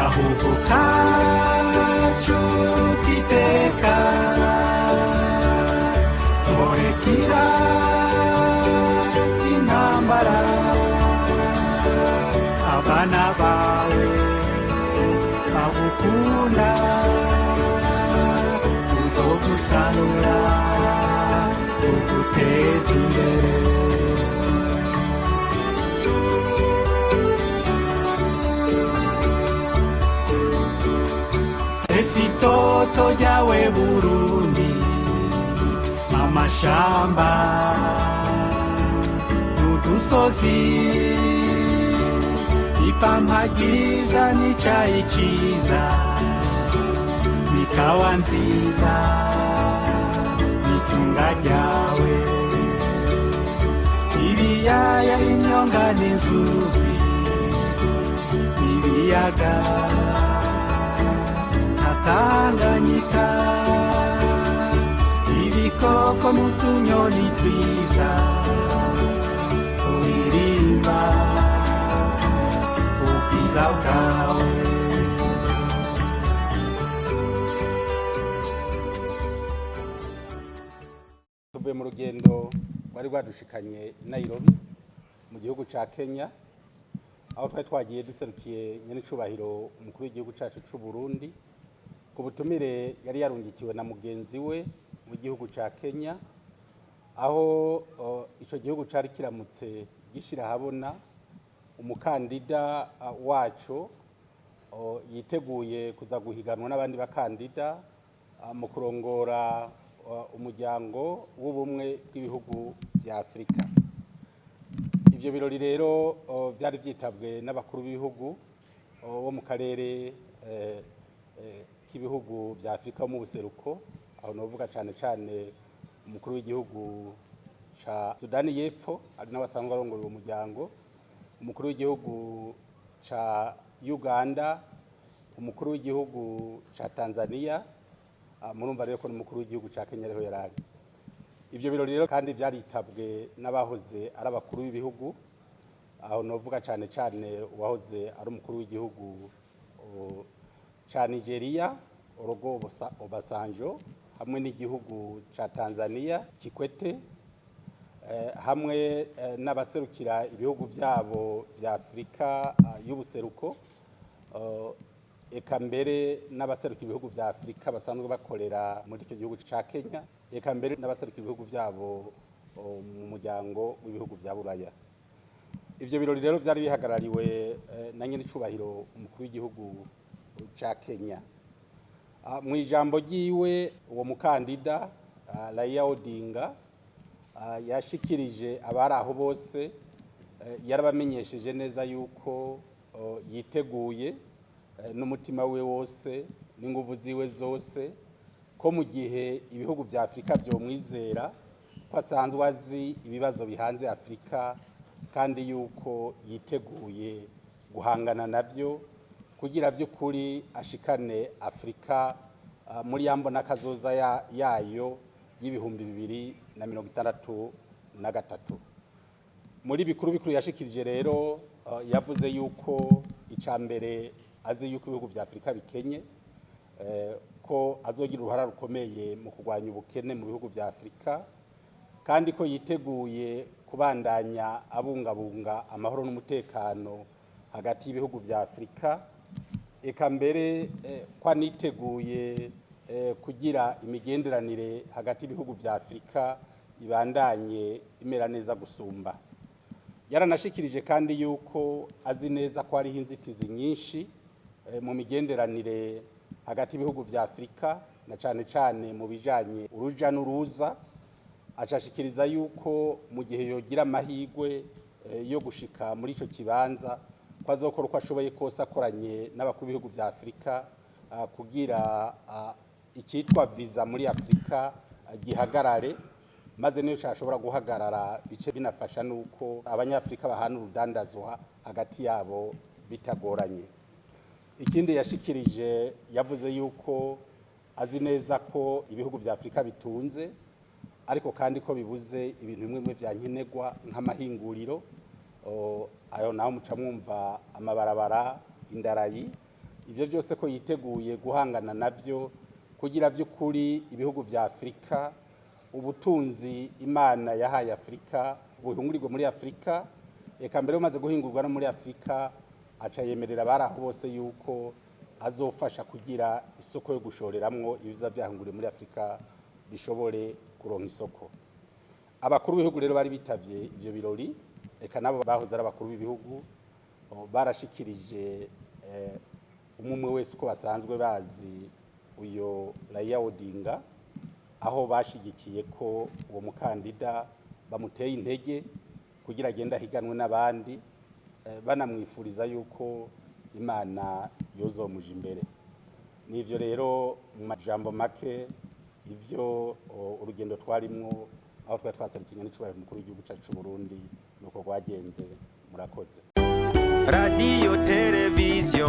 Gahugu kacu k'iteka, Murekira intambara, abana bawe bagukunda, tuzogusanura tuguteze imbere. Esitoto ryawe Burundi, amashamba n'udusozi, ipampa ryiza n'icayi ciza, n'ikawa nziza n'itunga ryawe, ibiyaya imyonga n'inzuzi n'ibiyaga na Tanganyika, ibikoko n'utunyoni twiza turirimba ubwiza bwawe. Tuvuye mu rugendo rwari rwadushikanye i Nairobi mu gihugu ca Kenya, aho twari twagiye duserukiye nyen'icubahiro umukuru w'igihugu cacu c'u Burundi ku butumire yari yarungikiwe na mugenzi we mu gihugu ca Kenya, aho ico gihugu cari kiramutse gishira ahabona umukandida waco yiteguye kuza guhiganwa n'abandi bakandida mu kurongora umuryango w'ubumwe bw'ibihugu vya Afurika. Ivyo birori rero vyari vyitabwe n'abakuru b'ibihugu bo mu karere k'ibihugu vya Afurika mu buseruko, aho novuga cane cane umukuru w'igihugu ca Sudani y'Epfo ari nawe asanzwe arongoye uwo muryango, umukuru w'igihugu ca Uganda, umukuru w'igihugu ca Tanzania, murumva rero ko n'umukuru w'igihugu ca Kenya ariho yarari. Ivyo birori rero kandi vyaritabwe n'abahoze ari abakuru b'ibihugu, aho novuga cane cane uwahoze ari umukuru w'igihugu ca Nigeria Olusegun Obasanjo, hamwe n'igihugu ca Tanzania Kikwete, hamwe n'abaserukira ibihugu vyabo vya Afurika y'ubuseruko, eka mbere n'abaserukira ibihugu vya Afurika basanzwe bakorera muri icyo gihugu ca Kenya, eka mbere n'abaserukira ibihugu vyabo mu muryango w'ibihugu vya Buraya. Ivyo birori rero vyari bihagarariwe na nyen'icubahiro umukuru w'igihugu ca Kenya. Mu ijambo ryiwe uwo mukandida Raila Odinga yashikirije abari aho bose, yarabamenyesheje neza yuko yiteguye n'umutima we wose n'inguvu ziwe zose, ko mu gihe ibihugu vya Afurika vyomwizera ko asanzwe azi ibibazo bihanze Afurika, kandi yuko yiteguye guhangana navyo kugira vy'ukuri ashikane Afurika muri ya mbonakazoza yayo y'2063. Muri bikuru bikuru yashikirije rero, yavuze yuko ica mbere azi yuko ibihugu vya Afurika bikenye, ko azogira uruhara rukomeye mu kurwanya ubukene mu bihugu vya Afurika, kandi ko yiteguye kubandanya abungabunga amahoro n'umutekano hagati y'ibihugu vya Afurika, eka mbere ko aniteguye kugira imigenderanire hagati y'ibihugu vya Afurika ibandanye imera neza gusumba. Yaranashikirije kandi yuko azi neza ko hariho inzitizi nyinshi mu migenderanire hagati y'ibihugu vya Afurika, na cane cane mu bijanye uruja n'uruza. Acashikiriza yuko mu gihe yogira amahirwe yo gushika muri ico kibanza, ko azokora uko ashoboye kose akoranye n'abakuru b'ibihugu vya Afurika kugira ikitwa visa muri Afurika gihagarare, maze niyo cashobora guhagarara bice binafasha nuko abanyafurika bahana urudandazwa hagati yabo bitagoranye. Ikindi yashikirije, yavuze yuko azi neza ko ibihugu vya Afurika bitunze, ariko kandi ko bibuze ibintu bimwe bimwe vya nkenerwa nk'amahinguriro, ayo naho muca mwumva amabarabara, indarayi, Ivyo vyose ko yiteguye guhangana navyo kugira vy'ukuri ibihugu vya Afurika, ubutunzi Imana yahaye Afurika buhungurirwe muri Afurika, eka mbere bumaze guhingurwa no muri Afurika, aca yemerera abari aho bose yuko azofasha kugira isoko yo gushoreramwo ibiza vyahinguriwe muri Afurika bishobore kuronka isoko. Abakuru b'ibihugu rero bari bitavye ivyo birori, eka nabo bahoze ari abakuru b'ibihugu, barashikirije umwe wese uko basanzwe bazi uyo Raila Odinga, aho bashigikiye ko uwo mukandida bamuteye intege kugira agende ahiganwe n'abandi, banamwifuriza yuko Imana yozomuja imbere. Nivyo rero mu majambo make ivyo urugendo twarimwo aho twari twaserukiye n'icubahiro umukuru w'igihugu cacu c'u Burundi nuko rwagenze. Murakoze. Radio, televiziyo.